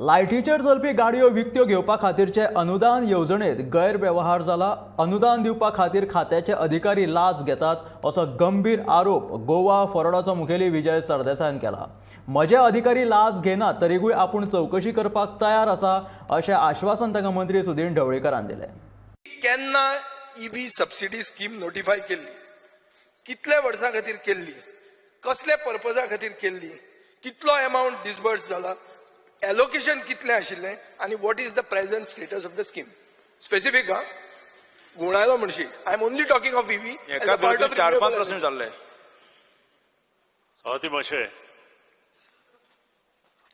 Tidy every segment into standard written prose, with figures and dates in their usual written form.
लायटीचेर चलपी गाडयो विकत्यो घेवपा खातीरचे अनुदान येवजणेत गैरव्यवहार जाला. अनुदान दिवपा खातीर खात्याचे अधिकारी लाच घेतात असो गंभीर आरोप गोवा फॉरवर्डाचो मुखेली विजय सरदेसायान केला. म्हजे अधिकारी लाच घेनात तरीकूय आपूण चवकशी करपाक तयार आसा अशें आश्वासन ताका मंत्री सुदीन ढवळीकरान दिलें. केन्ना ईव्ही सबसिडी स्कीम नोटिफाय केल्ली, कितल्या वर्सां खातीर केल्ली, कसल्या पर्पजा खातीर केल्ली, कितलो अमावंट डिसबर्स जाला, एलोकेशन कितलें आशिल्लें आनी what is the present status of the scheme specific. हा गुणायलो म्हणशी I am only talking of EV. चार पांच प्रश्न जाल्ले. सभापती महोदय,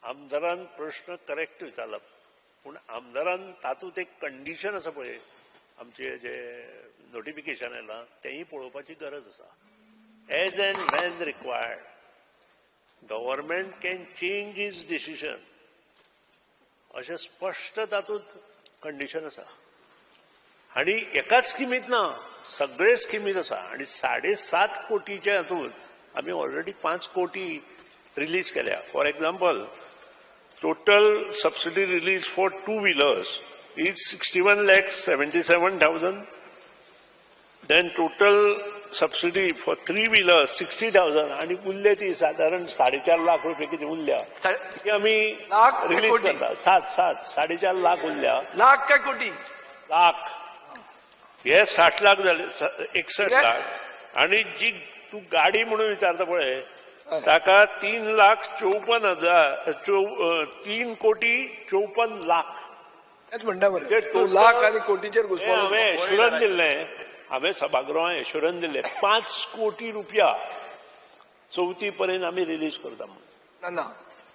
आमदारान प्रश्न करेक्ट विचारला, पूण आमदारान तातूंत एक कंडिशन आसा पळय, आमचे जे नोटिफिकेशन येयलां तेंय पळोवपाची गरज आसा. As and when required government can change its decision अशें स्पश्ट तातूंत कंडिशन आसा. आनी एकाच स्किमींत ना, सगळे स्किमींत आसा. आनी 7.5 कोटीच्या हातूंत आमी ऑलरेडी 5 कोटी रिलीज केल्या. For example, total subsidy release for 2 wheelers is 61,77,000. Then total subsidy for 3 wheelers 60,000 आनी उरले ती सादारण 4.5 लाख रुपये कितें उरल्या ती आमी रिलीज करता. 7.5 लाख उरल्या. लाख काय कोटी? लाख. हे 60 लाख जाले, 61 लाख. आनी जी तूं गाडी म्हणून विचारता पळय ताका 3,54,000 3,54,00,000. तेच म्हणटा मरे, लाख आनी कोटीचेर घुसपा. हांवें एश्युरन्स दिल्लें, हांवें सभागृहांत एश्युरन्स दिल्लें 5 कोटी रुपया चवथी पर्यंत आमी रिलीज करता म्हणून. ना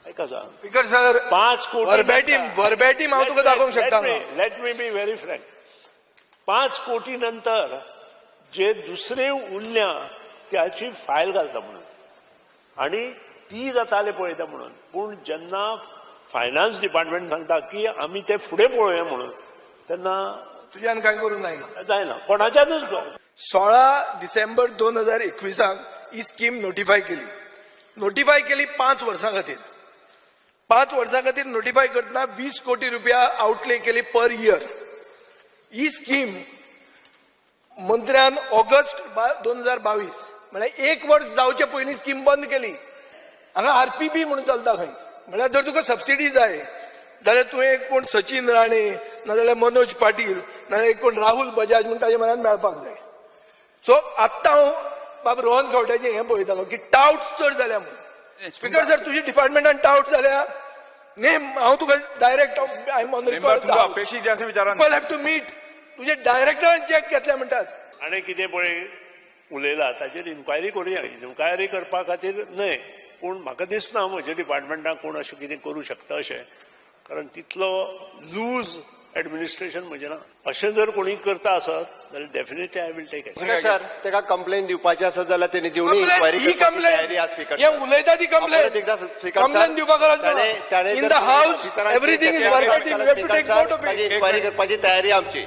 आयका सांग स्पीकर सर, 5 कोटी वर्बेटीम हांव तुका दाखोवंक शकता. Let me be very frank. 5 कोटी नंतर जे दुसरे उरल्या त्याची फायल घालता म्हणून आनी ती जाताले पळयता म्हणून. पूण जेन्ना फायनान्स डिपार्टमेंट सांगता की आमी ते फुडें पळोवया म्हणून, तेन्ना तुज्यान कांय करूंक जायना, जायना कोणाच्यानूच. 16 डिसेंबर 2021 ही स्कीम नोटिफाय केली. नोटिफाय केली 5 वर्सां खातीर. 5 वर्सां खातीर नोटिफाय करतना 20 कोटी रुपया आउटले केली पर इयर. ही स्कीम मंत्र्यान ऑगस्ट 2022 म्हळ्यार 1 वर्स जावचे पयलीं स्कीम बंद केली. हांगा आरपीबी म्हणून चलता खंय, म्हळ्यार जर तुका सबसिडी जाय जाल्यार तुवें कोण सचिन राणे नाजाल्यार मनोज पाटील नाजाल्यार कोण राहुल बजाज म्हूण ताजे मनान मेळपाक जाय. सो आत्तां हांव बाब रोहन खंवट्याचें हें पळयतालो की टावट्स चड जाल्या म्हणून. स्पीकर सर, तुज्या डिपार्टमेंटान टावट जाल्या नेम हांव तुका direct I am on record. People have to meet. तुजे डायरेक्टरान चॅक घेतल्या म्हणटात. आनी कितें पळय उलयला ताचेर इन्क्वायरी करुया. इन्क्वायरी करपा खातीर न्हय, पूण म्हाका दिसना म्हज्या डिपार्टमेंटान कोण अशें कितें करूं शकता अशें, कारण तितलो लूज एडमिनिस्ट्रेशन म्हजें ना. अशें जर कोणी करता आसत जाल्यार definitely I will take action. Sir, ताका कंप्लेन दिवपाची आसत जाल्यार तेणी दिवणी इन्क्वायरी करपाची तयारी आसा. स्पीकर उलयता ती कंप्लेन, कंप्लेन दिवपा गरज ना. In the house everything is verbatim, you have to take note of it. Inquiry करपाची तयारी आमची.